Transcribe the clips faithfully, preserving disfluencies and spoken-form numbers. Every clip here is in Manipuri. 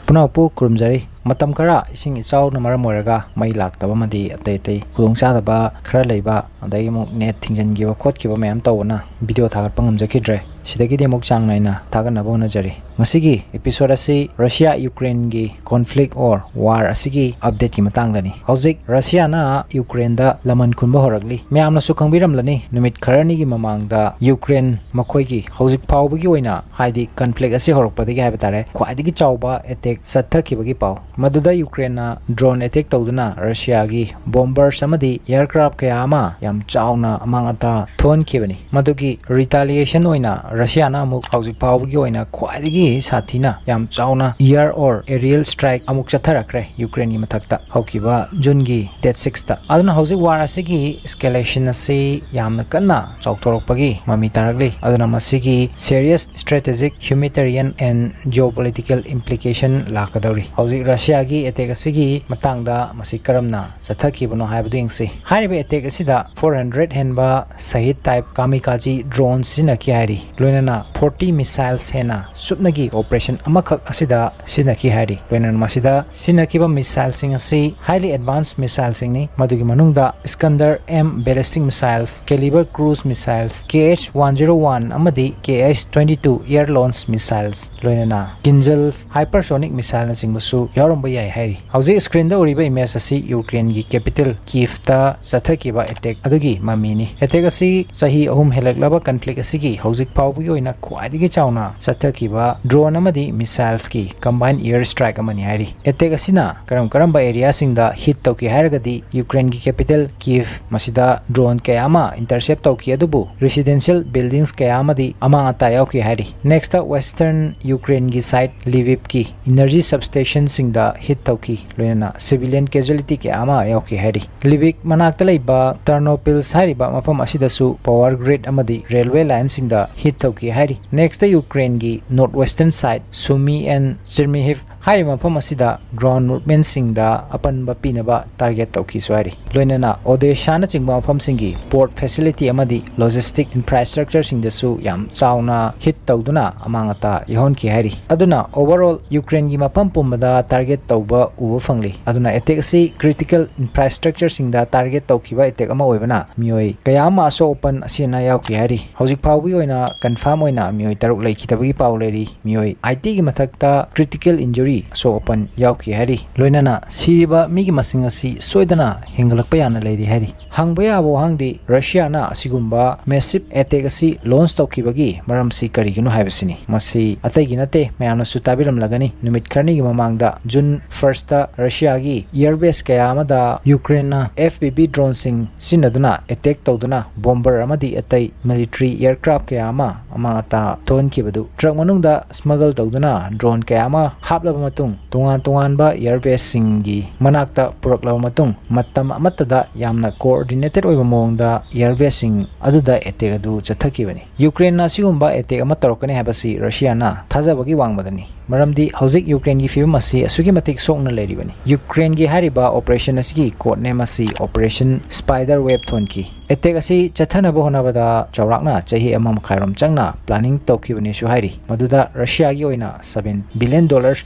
ꯄꯨꯝꯅꯃꯛꯄꯨ ꯈꯨꯔꯨꯝꯖꯔꯤ꯫ ꯃꯇꯝ ꯈꯔ ꯏꯁꯤꯡ ꯏꯆꯥꯎꯅ ꯃꯔꯝ ꯑꯣꯏꯔꯒ ꯃꯩ ꯂꯥꯛꯇꯕ ꯑꯃꯗꯤ ꯑꯇꯩ ꯑꯇꯩ ꯈꯨꯗꯣꯡꯆꯥꯗꯕ ꯈꯔ ꯂꯩꯕ, ꯑꯗꯒꯤ ꯑꯃꯨꯛ ꯅꯦꯠ ꯊꯤꯡꯖꯤꯟꯈꯤꯕ ꯈꯣꯠꯈꯤꯕ ꯃꯌꯥꯝ ꯇꯧꯕꯅ ꯚꯤꯗꯤꯑꯣ ꯊꯥꯒꯠꯄ ꯉꯝꯖꯈꯤꯗ꯭ꯔꯦ꯫ ꯁꯤꯗꯒꯤꯗꯤ ꯑꯃꯨꯛ ꯆꯥꯡ ꯅꯥꯏꯅ ꯊꯥꯒꯠꯅꯕ ꯍꯣꯠꯅꯖꯔꯤ꯫ ꯉꯁꯤꯒꯤ ꯏꯄꯤꯁꯣꯗ ꯑꯁꯤ ꯔꯁꯤꯌꯥ ꯌꯨꯀ꯭ꯔꯦꯟꯒꯤ conflict or war ꯑꯁꯤꯒꯤ ꯑꯞꯗꯦꯠꯀꯤ ꯃꯇꯥꯡꯗꯅꯤ꯫ ꯍꯧꯖꯤꯛ ꯔꯁꯤꯌꯥꯅ ꯌꯨꯀ꯭ꯔꯦꯟꯗ ꯂꯃꯟ ꯈꯨꯝꯕ ꯍꯧꯔꯛꯂꯤ꯫ ꯃꯌꯥꯝꯅꯁꯨ ꯈꯪꯕꯤꯔꯝꯂꯅꯤ, ꯅꯨꯃꯤꯠ ꯈꯔꯅꯤꯒꯤ ꯃꯃꯥꯡꯗ ꯌꯨꯀ꯭ꯔꯦꯟ ꯃꯈꯣꯏꯒꯤ ꯍꯧꯖꯤꯛ ꯐꯥꯎꯕꯒꯤ ꯑꯣꯏꯅ, ꯍꯥꯏꯗꯤ conflict ꯑꯁꯤ ꯍꯧꯔꯛꯄꯗꯒꯤ ꯍꯥꯏꯕ ꯇꯥꯔꯦ, ꯈ꯭ꯋꯥꯏꯗꯒꯤ ꯆꯥꯎꯕ ꯑꯦꯇꯦꯛ ꯆꯠꯊꯈꯤꯕꯒꯤ ꯄꯥꯎ꯫ ꯃꯗꯨꯗ ꯌꯨꯀ꯭ꯔꯦꯟꯅ drone attack ꯇꯧꯗꯨꯅ ꯔꯁꯤꯌꯥꯒꯤ bombers ꯑꯃꯗꯤ aircraft ꯀꯌꯥ ꯑꯃ ꯌꯥꯝ ꯆꯥꯎꯅ ꯑꯃꯥꯡ ꯑꯇꯥ ꯊꯣꯛꯍꯟꯈꯤꯕꯅꯤ꯫ ꯃꯗꯨꯒꯤ retaliation ꯑꯣꯏꯅ ꯔꯁꯤꯌꯥꯅ ꯑꯃꯨꯛ ꯍꯧꯖꯤꯛ ꯐꯥꯎꯕꯒꯤ ꯑꯣꯏꯅ ꯈ꯭ꯋꯥꯏꯗꯒꯤ ꯁꯥꯊꯤꯅ ꯌꯥꯝ ꯆꯥꯎꯅ air or aerial strike ꯑꯃꯨꯛ ꯆꯠꯊꯔꯛꯈ꯭ꯔꯦ ꯌꯨꯀ꯭ꯔꯦꯟꯒꯤ ꯃꯊꯛꯇ, ꯍꯧꯈꯤꯕ ꯖꯨꯟꯒꯤ date six ꯇ꯫ ꯑꯗꯨꯅ ꯍꯧꯖꯤꯛ war ꯑꯁꯤꯒꯤ escalation ꯑꯁꯤ ꯌꯥꯝꯅ ꯀꯟꯅ ꯆꯥꯎꯊꯣꯔꯛꯄꯒꯤ ꯃꯃꯤ ꯇꯥꯔꯛꯂꯤ꯫ ꯑꯗꯨꯅ ꯃꯁꯤꯒꯤ serious strategic, humanitarian and geopolitical implication ꯂꯥꯛꯀꯗꯧꯔꯤ꯫ ꯍꯧꯖꯤꯛ ꯔꯁꯤꯌꯥꯒꯤ ꯑꯦꯇꯦꯛ ꯑꯁꯤꯒꯤ ꯃꯇꯥꯡꯗ ꯃꯁꯤ ꯀꯔꯝꯅ ꯆꯠꯊꯈꯤꯕꯅꯣ ꯍꯥꯏꯕꯗꯨ ꯌꯦꯡꯁꯤ꯫ ꯍꯥꯏꯔꯤꯕ ꯑꯦꯇꯦꯛ ꯑꯁꯤꯗ four hundred ꯍꯦꯟꯕ Shahed type kamikaze drone ꯁꯤꯖꯤꯟꯅꯈꯤ ꯍꯥꯏꯔꯤ꯫ ꯂꯣꯏꯅꯅ forty missiles ꯍꯦꯟꯅ ꯁꯨꯞꯅꯒꯤ operation ꯑꯃꯈꯛ ꯑꯁꯤꯗ ꯁꯤꯖꯤꯟꯅꯈꯤ ꯍꯥꯏꯔꯤ꯫ ꯂꯣꯏꯅꯅ ꯃꯁꯤꯗ ꯁꯤꯖꯤꯟꯅꯈꯤꯕ missileꯁꯤꯡ ꯑꯁꯤ highly advanced missileꯁꯤꯡꯅꯤ꯫ ꯃꯗꯨꯒꯤ ꯃꯅꯨꯡꯗ Iskander M ballistic missiles, Kalibr cruise missiles, Kh one zero one ꯑꯃꯗꯤ Kh twenty two air launched missiles, ꯂꯣꯏꯅꯅ Kinzhal hypersonic missileꯅꯆꯤꯡꯕꯁꯨ ꯌꯥꯎꯔꯝꯕ ꯌꯥꯏ ꯍꯥꯏꯔꯤ꯫ ꯍꯧꯖꯤꯛ screenꯗ ꯎꯔꯤꯕ image ꯑꯁꯤ ꯌꯨꯀ꯭ꯔꯦꯟꯒꯤ capital Kievꯇ ꯆꯠꯊꯈꯤꯕ attack ꯑꯗꯨꯒꯤ ꯃꯃꯤꯅꯤ꯫ Attack ꯑꯁꯤ ꯆꯍꯤ ꯑꯍꯨꯝ ꯍꯦꯜꯂꯛꯂꯕ conflict ꯑꯁꯤꯒꯤ ꯍꯧꯖꯤꯛ ꯐꯥꯎꯕꯒꯤ ꯑꯣꯏꯅ ꯈ꯭ꯋꯥꯏꯗꯒꯤ ꯆꯥꯎꯅ ꯆꯠꯊꯈꯤꯕ drone ꯑꯃꯗꯤ missileꯁꯀꯤ combined air strike ꯑꯃꯅꯤ ꯍꯥꯏꯔꯤ꯫ Attack ꯑꯁꯤꯅ ꯀꯔꯝ ꯀꯔꯝꯕ areaꯁꯤꯡꯗ hit ꯇꯧꯈꯤ ꯍꯥꯏꯔꯒꯗꯤ, ꯌꯨꯀ꯭ꯔꯦꯟꯒꯤ capital Kiev, ꯃꯁꯤꯗ drone ꯀꯌꯥ ꯑꯃ intercept ꯇꯧꯈꯤ, ꯑꯗꯨꯕꯨ residential buildings ꯀꯌꯥ ꯑꯃꯗꯤ ꯑꯃꯥꯡ ꯑꯇꯥ ꯌꯥꯎꯈꯤ ꯍꯥꯏꯔꯤ꯫ Next, western ꯌꯨꯀ꯭ꯔꯦꯟꯒꯤ side Lvivꯀꯤ energy substationꯁꯤꯡꯗ hit ꯇꯧꯈꯤ, ꯂꯣꯏꯅꯅ civilian casualty ꯀꯌꯥ ꯑꯃ ꯌꯥꯎꯈꯤ ꯍꯥꯏꯔꯤ꯫ Lviv ꯃꯅꯥꯛꯇ ꯂꯩꯕ Ternopils ꯍꯥꯏꯔꯤꯕ ꯃꯐꯝ ꯑꯁꯤꯗꯁꯨ power grid ꯑꯃꯗꯤ railway lineꯁꯤꯡꯗ hit ꯇꯧꯈꯤ ꯍꯥꯏꯔꯤ꯫ Next, ꯌꯨꯀ꯭ꯔꯦꯟꯒꯤ north western side Sumy and Chernihiv ꯍꯥꯏꯔꯤꯕ ꯃꯐꯝ ꯑꯁꯤꯗ ground movementꯁꯤꯡꯗ ꯑꯄꯟꯕ ꯄꯤꯅꯕ target ꯇꯧꯈꯤꯁꯨ ꯍꯥꯏꯔꯤ꯫ ꯂꯣꯏꯅꯅ Odessaꯅꯆꯤꯡꯕ ꯃꯐꯝꯁꯤꯡꯒꯤ port facility ꯑꯃꯗꯤ logistic infrastructureꯁꯤꯡꯗꯁꯨ ꯌꯥꯝ ꯆꯥꯎꯅ hit ꯇꯧꯗꯨꯅ ꯑꯃꯥꯡ ꯑꯇꯥ ꯌꯥꯎꯍꯟꯈꯤ ꯍꯥꯏꯔꯤ꯫ ꯑꯗꯨꯅ overall Ukraineꯒꯤ ꯃꯐꯝ ꯄꯨꯝꯕꯗ target ꯇꯧꯕ ꯎꯕ ꯐꯪꯂꯤ꯫ ꯑꯗꯨꯅ attack ꯑꯁꯤ critical infrastructureꯁꯤꯡꯗ target ꯇꯧꯈꯤꯕ attack ꯑꯃ ꯑꯣꯏꯕꯅ ꯃꯤꯑꯣꯏ ꯀꯌꯥ ꯑꯃ ꯑꯁꯣꯛ ꯑꯄꯟ ꯑꯁꯤ ꯑꯅꯥ ꯌꯥꯎꯈꯤ ꯍꯥꯏꯔꯤ꯫ ꯍꯧꯖꯤꯛ ꯐꯥꯎꯕꯒꯤ ꯑꯣꯏꯅ confirm ꯑꯣꯏꯅ ꯃꯤꯑꯣꯏ ꯇꯔꯨꯛ ꯂꯩꯈꯤꯗꯕꯒꯤ ꯄꯥꯎ ꯂꯩꯔꯤ꯫ ꯃꯤꯑꯣꯏ eightyꯒꯤ ꯃꯊꯛꯇ critical injury, ꯑꯁꯣꯛ ꯑꯄꯟ ꯌꯥꯎꯈꯤ ꯍꯥꯏꯔꯤ꯫ ꯂꯣꯏꯅꯅ ꯁꯤꯔꯤꯕ ꯃꯤꯒꯤ ꯃꯁꯤꯡ ꯑꯁꯤ ꯁꯣꯏꯗꯅ ꯍꯦꯟꯒꯠꯂꯛꯄ ꯌꯥꯅ ꯂꯩꯔꯤ ꯍꯥꯏꯔꯤ꯫ ꯍꯪꯕ ꯌꯥꯕ ꯋꯥꯍꯪꯗꯤ, Russiaꯅ ꯑꯁꯤꯒꯨꯝꯕ massive attack ꯑꯁꯤ launch ꯇꯧꯈꯤꯕꯒꯤ ꯃꯔꯝꯁꯤ ꯀꯔꯤꯒꯤꯅꯣ ꯍꯥꯏꯕꯁꯤꯅꯤ꯫ ꯃꯁꯤ ꯑꯇꯩꯒꯤ ꯅꯠꯇꯦ, ꯃꯌꯥꯝꯅꯁꯨ ꯇꯥꯕꯤꯔꯝꯂꯒꯅꯤ꯫ ꯅꯨꯃꯤꯠ ꯈꯔꯅꯤꯒꯤ ꯃꯃꯥꯡꯗ, June firstꯇ, Russiaꯒꯤ air base ꯀꯌꯥ ꯑꯃꯗ Ukraineꯅ F P V droneꯁꯤꯡ ꯁꯤꯖꯤꯟꯅꯗꯨꯅ attack ꯇꯧꯗꯨꯅ bomber ꯑꯃꯗꯤ ꯑꯇꯩ military aircraft ꯀꯌꯥ ꯑꯃ ꯑꯃꯥꯡ ꯑꯇꯥ ꯊꯣꯛꯍꯟꯈꯤꯕꯗꯨ, truck ꯃꯅꯨꯡꯗ smuggle ꯇꯧꯗꯨꯅ drone ꯀꯌꯥ ꯑꯃ ꯍꯥꯞꯂꯕ ꯃꯇꯨꯡ, ꯇꯣꯉꯥꯟ ꯇꯣꯉꯥꯟꯕ air baseꯁꯤꯡꯒꯤ ꯃꯅꯥꯛꯇ ꯄꯨꯔꯛꯂꯕ ꯃꯇꯨꯡ, ꯃꯇꯝ ꯑꯃꯠꯇꯗ ꯌꯥꯝꯅ coordinated ꯑꯣꯏꯕ ꯃꯑꯣꯡꯗ air baseꯁꯤꯡ ꯑꯗꯨꯗ attack ꯑꯗꯨ ꯆꯠꯊꯈꯤꯕꯅꯤ꯫ Ukraineꯅ ꯑꯁꯤꯒꯨꯝꯕ attack ꯑꯃ ꯇꯧꯔꯛꯀꯅꯤ ꯍꯥꯏꯕꯁꯤ Russiaꯅ ꯊꯥꯖꯕꯒꯤ ꯋꯥꯡꯃꯗꯅꯤ, ꯃꯔꯝꯗꯤ ꯍꯧꯖꯤꯛ Ukraineꯒꯤ ꯐꯤꯕꯝ ꯑꯁꯤ ꯑꯁꯨꯛꯀꯤ ꯃꯇꯤꯛ ꯁꯣꯛꯅ ꯂꯩꯔꯤꯕꯅꯤ꯫ Ukraineꯒꯤ ꯍꯥꯏꯔꯤꯕ operation ꯑꯁꯤꯒꯤ code name ꯑꯁꯤ Operation Spider Web ꯊꯣꯟꯈꯤ꯫ Attack ꯑꯁꯤ ꯆꯠꯊꯅꯕ ꯍꯣꯠꯅꯕꯗ ꯆꯥꯎꯔꯥꯛꯅ ꯆꯍꯤ ꯑꯃ ꯃꯈꯥꯏꯔꯣꯝ ꯆꯪꯅ planning ꯇꯧꯈꯤꯕꯅꯦꯁꯨ ꯍꯥꯏꯔꯤ, ꯃꯗꯨꯗ Russiaꯒꯤ ꯑꯣꯏꯅ seven billion dollars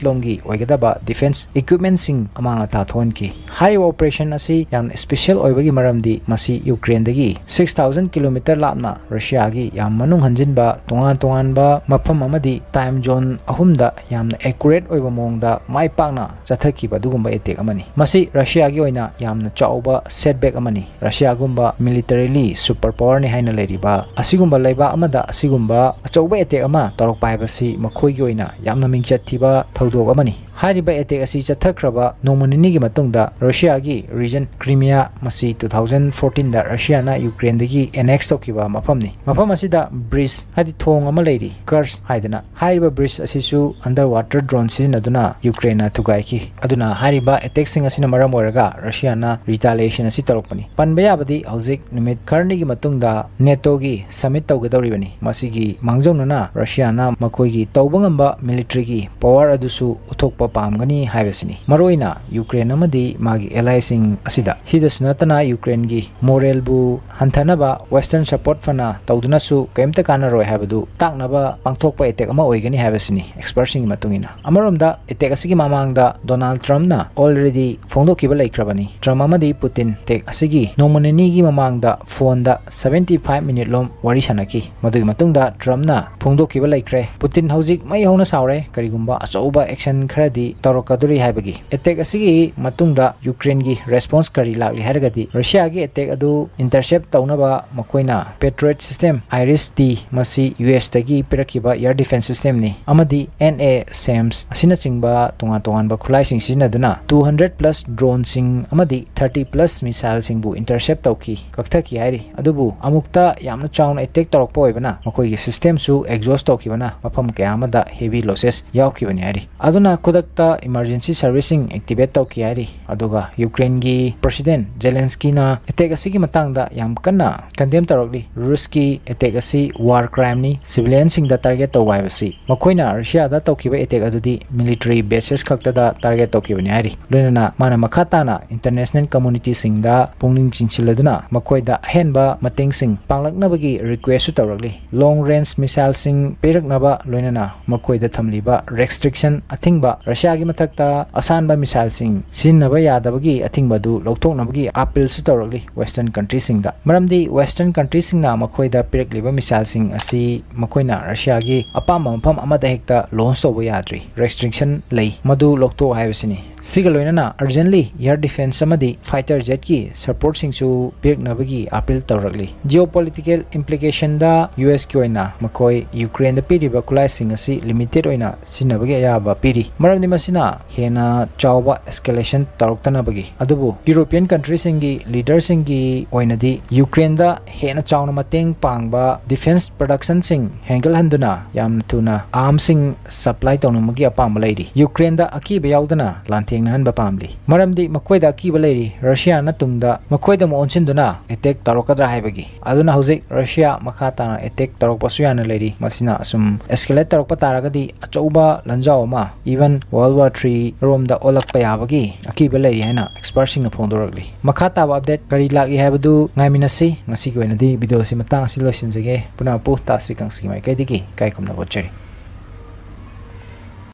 ꯂꯣꯝꯒꯤ ꯑꯣꯏꯒꯗꯕ defense equipmentꯁꯤꯡ ꯑꯃꯥꯡ ꯑꯇꯥ ꯊꯣꯛꯍꯟꯈꯤ꯫ ꯍꯥꯏꯔꯤꯕ operation ꯑꯁꯤ ꯌꯥꯝꯅ special ꯑꯣꯏꯕꯒꯤ ꯃꯔꯝꯗꯤ ꯃꯁꯤ Ukraineꯗꯒꯤ six thousand kilometer ꯂꯥꯞꯅ Russiaꯒꯤ ꯌꯥꯝ ꯃꯅꯨꯡ ꯍꯟꯖꯤꯟꯕ ꯇꯣꯉꯥꯟ ꯇꯣꯉꯥꯟꯕ ꯃꯐꯝ ꯑꯃꯗꯤ time zone ꯑꯍꯨꯝꯗ ꯌꯥꯝꯅ accurate ꯑꯣꯏꯕ ꯃꯑꯣꯡꯗ ꯃꯥꯏ ꯄꯥꯛꯅ ꯆꯠꯊꯈꯤꯕ ꯑꯗꯨꯒꯨꯝꯕ attack ꯑꯃꯅꯤ꯫ ꯃꯁꯤ Russiaꯒꯤ ꯑꯣꯏꯅ ꯌꯥꯝꯅ ꯆꯥꯎꯕ setback ꯑꯃꯅꯤ꯫ Russiaꯒꯨꯝꯕ militarily super powerꯅꯤ ꯍꯥꯏꯅ ꯂꯩꯔꯤꯕ ꯑꯁꯤꯒꯨꯝꯕ ꯂꯩꯕꯥꯛ ꯑꯃꯗ ꯑꯁꯤꯒꯨꯝꯕ ꯑꯆꯧꯕ attack ꯑꯃ ꯇꯧꯔꯛꯄ ꯍꯥꯏꯕꯁꯤ ꯃꯈꯣꯏꯒꯤ ꯑꯣꯏꯅ ꯌꯥꯝꯅ ꯃꯤꯡꯆꯠ ꯊꯤꯕ ꯊꯧꯗꯣꯛ ꯑꯃꯅꯤ꯫ ꯍꯥꯏꯔꯤꯕ attack ꯑꯁꯤ ꯆꯠꯊꯈ꯭ꯔꯕ ꯅꯣꯡꯃ ꯅꯤꯅꯤꯒꯤ ꯃꯇꯨꯡꯗ Russiaꯒꯤ region Crimea, ꯃꯁꯤ two thousand fourteenꯗ Russiaꯅ Ukraineꯗꯒꯤ annex ꯇꯧꯈꯤꯕ ꯃꯐꯝꯅꯤ꯫ ꯃꯐꯝ ꯑꯁꯤꯗ bridge ꯍꯥꯏꯗꯤ ꯊꯣꯡ ꯑꯃ ꯂꯩꯔꯤ, Kerch ꯍꯥꯏꯗꯅ꯫ ꯍꯥꯏꯔꯤꯕ bridge ꯑꯁꯤꯁꯨ underwater drone ꯁꯤꯖꯤꯟꯅꯗꯨꯅ Ukraineꯅ ꯊꯨꯒꯥꯏꯈꯤ꯫ ꯑꯗꯨꯅ ꯍꯥꯏꯔꯤꯕ attackꯁꯤꯡ ꯑꯁꯤꯅ ꯃꯔꯝ ꯑꯣꯏꯔꯒ Russiaꯅ retaliation ꯑꯁꯤ ꯇꯧꯔꯛꯄꯅꯤ꯫ ꯄꯟꯕ ꯌꯥꯕꯗꯤ ꯍꯧꯖꯤꯛ ꯅꯨꯃꯤꯠ ꯈꯔꯅꯤꯒꯤ ꯃꯇꯨꯡꯗ NATOꯒꯤ summit ꯇꯧꯒꯗꯧꯔꯤꯕꯅꯤ꯫ ꯃꯁꯤꯒꯤ ꯃꯥꯡꯖꯧꯅꯅ Russiaꯅ ꯃꯈꯣꯏꯒꯤ ꯇꯧꯕ ꯉꯝꯕ militaryꯒꯤ power ꯑꯗꯨꯁꯨ ꯎꯠꯊꯣꯛꯄ ꯄꯥꯝꯒꯅꯤ ꯍꯥꯏꯕꯁꯤꯅꯤ꯫ ꯃꯔꯨꯑꯣꯏꯅ ꯌꯨꯀ꯭ꯔꯦꯟ ꯑꯃꯗꯤ ꯃꯥꯒꯤ allyꯁꯤꯡ ꯑꯁꯤꯗ꯫ ꯁꯤꯗꯁꯨ ꯅꯠꯇꯅ ꯌꯨꯀ꯭ꯔꯦꯟꯒꯤ moraleꯕꯨ ꯍꯟꯊꯅꯕ Western support ꯐꯅ ꯇꯧꯗꯨꯅꯁꯨ ꯀꯔꯤꯝꯇ ꯀꯥꯟꯅꯔꯣꯏ ꯍꯥꯏꯕꯗꯨ ꯇꯥꯛꯅꯕ ꯄꯥꯡꯊꯣꯛꯄ attack ꯑꯃ ꯑꯣꯏꯒꯅꯤ ꯍꯥꯏꯕꯁꯤꯅꯤ expertꯁꯤꯡꯒꯤ ꯃꯇꯨꯡ ꯏꯟꯅ꯫ ꯑꯃꯔꯣꯝꯗ attack ꯑꯁꯤꯒꯤ ꯃꯃꯥꯡꯗ Donald Trumpꯅ already ꯐꯣꯡꯗꯣꯛꯈꯤꯕ ꯂꯩꯈ꯭ꯔꯕꯅꯤ꯫ Trump ꯑꯃꯗꯤ Putin attack ꯑꯁꯤꯒꯤ ꯅꯣꯡꯃ ꯅꯤꯅꯤꯒꯤ ꯃꯃꯥꯡꯗ phoneꯗ seventy five minute ꯂꯣꯝ ꯋꯥꯔꯤ ꯁꯥꯟꯅꯈꯤ꯫ ꯃꯗꯨꯒꯤ ꯃꯇꯨꯡꯗ Trumpꯅ ꯐꯣꯡꯗꯣꯛꯈꯤꯕ ꯂꯩꯈ꯭ꯔꯦ꯫ Putin ꯍꯧꯖꯤꯛ ꯃꯩ ꯍꯧꯅ ꯁꯥꯎꯔꯦ, ꯀꯔꯤꯒꯨꯝꯕ ꯑꯆꯧꯕ action ꯈꯔꯗꯤ ꯇꯧꯔꯛꯀꯗꯣꯔꯤ ꯍꯥꯏꯕꯒꯤ꯫ Attack ꯑꯁꯤꯒꯤ ꯃꯇꯨꯡꯗ ꯌꯨꯀ꯭ꯔꯦꯟꯒꯤ response ꯀꯔꯤ ꯂꯥꯛꯂꯤ ꯍꯥꯏꯔꯒꯗꯤ, ꯔꯨꯁꯤꯌꯥꯒꯤ attack ꯑꯗꯨ intercept ꯇꯧꯅꯕ ꯃꯈꯣꯏꯅ Patriot system Iris-T, ꯃꯁꯤ USꯇꯒꯤ ꯄꯤꯔꯛꯈꯤꯕ air defense systemꯅꯤ, ꯑꯃꯗꯤ NASAMS ꯑꯁꯤꯅꯆꯤꯡꯕ ꯇꯣꯉꯥꯟ ꯇꯣꯉꯥꯟꯕ ꯈꯨꯠꯂꯥꯏꯁꯤꯡ ꯁꯤꯖꯤꯟꯅꯗꯨꯅ two hundred plus droneꯁꯤꯡ ꯑꯃꯗꯤ thirty plus missileꯁꯤꯡꯕꯨ intercept ꯇꯧꯈꯤ, ꯀꯛꯊꯈꯤ ꯍꯥꯏꯔꯤ꯫ ꯑꯗꯨꯕꯨ ꯑꯃꯨꯛꯇ ꯌꯥꯝꯅ ꯆꯥꯎꯅ attack ꯇꯧꯔꯛꯄ ꯑꯣꯏꯕꯅ ꯃꯈꯣꯏꯒꯤ systemꯁꯨ exhaust ꯇꯧꯈꯤꯕꯅ ꯃꯐꯝ ꯀꯌꯥ ꯑꯃꯗ heavy losses ꯌꯥꯎꯈꯤꯕꯅꯤ ꯍꯥꯏꯔꯤ꯫ ꯑꯗꯨꯅ ꯈꯨꯗꯛꯇ emergency serviceꯁꯤꯡ activate ꯇꯧꯈꯤ ꯍꯥꯏꯔꯤ꯫ ꯑꯗꯨꯒ ꯌꯨꯀ꯭ꯔꯦꯟꯒꯤ President Zelenskyꯅ attack ꯑꯁꯤꯒꯤ ꯃꯇꯥꯡꯗ ꯌꯥꯝ ꯀꯟꯅ condemn ꯇꯧꯔꯛꯂꯤ꯫ ꯔꯨꯁꯀꯤ attack ꯑꯁꯤ war crimeꯅꯤ, civilianꯁꯤꯡꯗ target ꯇꯧꯕ ꯍꯥꯏꯕꯁꯤ꯫ ꯃꯈꯣꯏꯅ ꯔꯨꯁꯤꯌꯥꯗ ꯇꯧꯈꯤꯕ attack ꯑꯗꯨꯗꯤ military bases ꯈꯛꯇꯗ target ꯇꯧꯈꯤꯕꯅꯤ ꯍꯥꯏꯔꯤ꯫ ꯂꯣꯏꯅꯅ ꯃꯥꯅ ꯃꯈꯥ ꯇꯥꯅ international communityꯁꯤꯡꯗ ꯄꯨꯛꯅꯤꯡ ꯆꯤꯡꯁꯤꯜꯂꯗꯨꯅ ꯃꯈꯣꯏꯗ ꯑꯍꯦꯟꯕ ꯃꯇꯦꯡꯁꯤꯡ ꯄꯥꯡꯂꯛꯅꯕꯒꯤ requestꯁꯨ ꯇꯧꯔꯛꯂꯤ꯫ Long range missileꯁꯤꯡ ꯄꯤꯔꯛꯅꯕ, ꯂꯣꯏꯅꯅ ꯃꯈꯣꯏꯗ ꯊꯝꯂꯤꯕ restriction, ꯑꯊꯤꯡꯕ, ꯔꯨꯁꯤꯌꯥꯒꯤ ꯃꯊꯛꯇ ꯑꯁꯥꯟꯕ missileꯁꯤꯡ ꯁꯤꯖꯤꯟꯅꯕ ꯌꯥꯗꯕꯒꯤ ꯑꯊꯤꯡꯕ ꯑꯗꯨ ꯂꯧꯊꯣꯛꯅꯕꯒꯤ appealꯁꯨ ꯇꯧꯔꯛꯂꯤ Western countryꯁꯤꯡꯗ꯫ ꯃꯔꯝꯗꯤ Western countryꯁꯤꯡꯅ ꯃꯈꯣꯏꯗ ꯄꯤꯔꯛꯂꯤꯕ missileꯁꯤꯡ ꯑꯁꯤ ꯃꯈꯣꯏꯅ ꯔꯨꯁꯤꯌꯥꯒꯤ ꯑꯄꯥꯝꯕ ꯃꯐꯝ ꯑꯃꯗ ꯍꯦꯛꯇ launch ꯇꯧꯕ ꯌꯥꯗ꯭ꯔꯤ, restriction ꯂꯩ, ꯃꯗꯨ ꯂꯧꯊꯣꯛ ꯍꯥꯏꯕꯁꯤꯅꯤ꯫ ꯁꯤꯒ ꯂꯣꯏꯅꯅ urgently air defense ꯑꯃꯗꯤ fighter jetꯀꯤ supportꯁꯤꯡꯁꯨ ꯄꯤꯔꯛꯅꯕꯒꯤ appeal ꯇꯧꯔꯛꯂꯤ꯫ Geopolitical implicationꯗ USꯀꯤ ꯑꯣꯏꯅ ꯃꯈꯣꯏ ꯌꯨꯀ꯭ꯔꯦꯟꯗ ꯄꯤꯔꯤꯕ ꯈꯨꯠꯂꯥꯏꯁꯤꯡ ꯑꯁꯤ limited ꯑꯣꯏꯅ ꯁꯤꯖꯤꯟꯅꯕꯒꯤ ꯑꯌꯥꯕ ꯄꯤꯔꯤ, ꯃꯔꯝꯗꯤ ꯃꯁꯤꯅ ꯍꯦꯟꯅ ꯆꯥꯎꯕ escalation ꯇꯧꯔꯛꯇꯅꯕꯒꯤ꯫ ꯑꯗꯨꯕꯨ European countryꯁꯤꯡꯒꯤ leaderꯁꯤꯡꯒꯤ ꯑꯣꯏꯅꯗꯤ ꯌꯨꯀ꯭ꯔꯦꯟꯗ ꯍꯦꯟꯅ ꯆꯥꯎꯅ ꯃꯇꯦꯡ ꯄꯥꯡꯕ defense productionꯁꯤꯡ ꯍꯦꯟꯒꯠꯍꯟꯗꯨꯅ ꯌꯥꯝꯅ ꯊꯨꯅ armsꯁꯤꯡ supply ꯇꯧꯅꯕꯒꯤ ꯑꯄꯥꯝꯕ ꯂꯩꯔꯤ꯫ ꯌꯨꯀ꯭ꯔꯦꯟꯗ ꯑꯀꯤꯕ ꯌꯥꯎꯗꯅ ꯂꯥꯟꯊꯦꯡ ꯊꯦꯡꯅꯍꯟꯕ ꯄꯥꯝꯂꯤ꯫ ꯃꯔꯝꯗꯤ ꯃꯈꯣꯏꯗ ꯑꯀꯤꯕ ꯂꯩꯔꯤ, ꯔꯁꯤꯌꯥꯅ ꯇꯨꯡꯗ ꯃꯈꯣꯏꯗ ꯑꯃꯨꯛ ꯑꯣꯟꯁꯤꯟꯗꯨꯅ attack ꯇꯧꯔꯛꯀꯗ꯭ꯔꯥ ꯍꯥꯏꯕꯒꯤ꯫ ꯑꯗꯨꯅ ꯍꯧꯖꯤꯛ ꯔꯁꯤꯌꯥ ꯃꯈꯥ ꯇꯥꯅ attack ꯇꯧꯔꯛꯄꯁꯨ ꯌꯥꯅ ꯂꯩꯔꯤ꯫ ꯃꯁꯤꯅ ꯑꯁꯨꯝ escalate ꯇꯧꯔꯛꯄ ꯇꯥꯔꯒꯗꯤ ꯑꯆꯧꯕ ꯂꯥꯟꯖꯥꯎ ꯑꯃ, even World War Three ꯔꯣꯝꯗ ꯑꯣꯜꯂꯛꯄ ꯌꯥꯕꯒꯤ ꯑꯀꯤꯕ ꯂꯩꯔꯤ ꯍꯥꯏꯅ expertꯁꯤꯡꯅ ꯐꯣꯡꯗꯣꯔꯛꯂꯤ꯫ ꯃꯈꯥ ꯇꯥꯕ update ꯀꯔꯤ ꯂꯥꯛꯏ ꯍꯥꯏꯕꯗꯨ ꯉꯥꯏꯃꯤꯟꯅꯁꯤ꯫ ꯉꯁꯤꯒꯤ ꯑꯣꯏꯅꯗꯤ videoꯁꯤ ꯃꯇꯥꯡ ꯑꯁꯤ ꯂꯣꯏꯁꯤꯟꯖꯒꯦ꯫ ꯄꯨꯝꯅꯃꯛꯄꯨ ꯇꯥꯁꯤ ꯀꯥꯡꯁꯤꯒꯤ ꯃꯥꯏꯀꯩꯗꯒꯤ ꯏꯀꯥꯏ ꯈꯨꯝꯅꯕ ꯎꯠꯆꯔꯤ꯫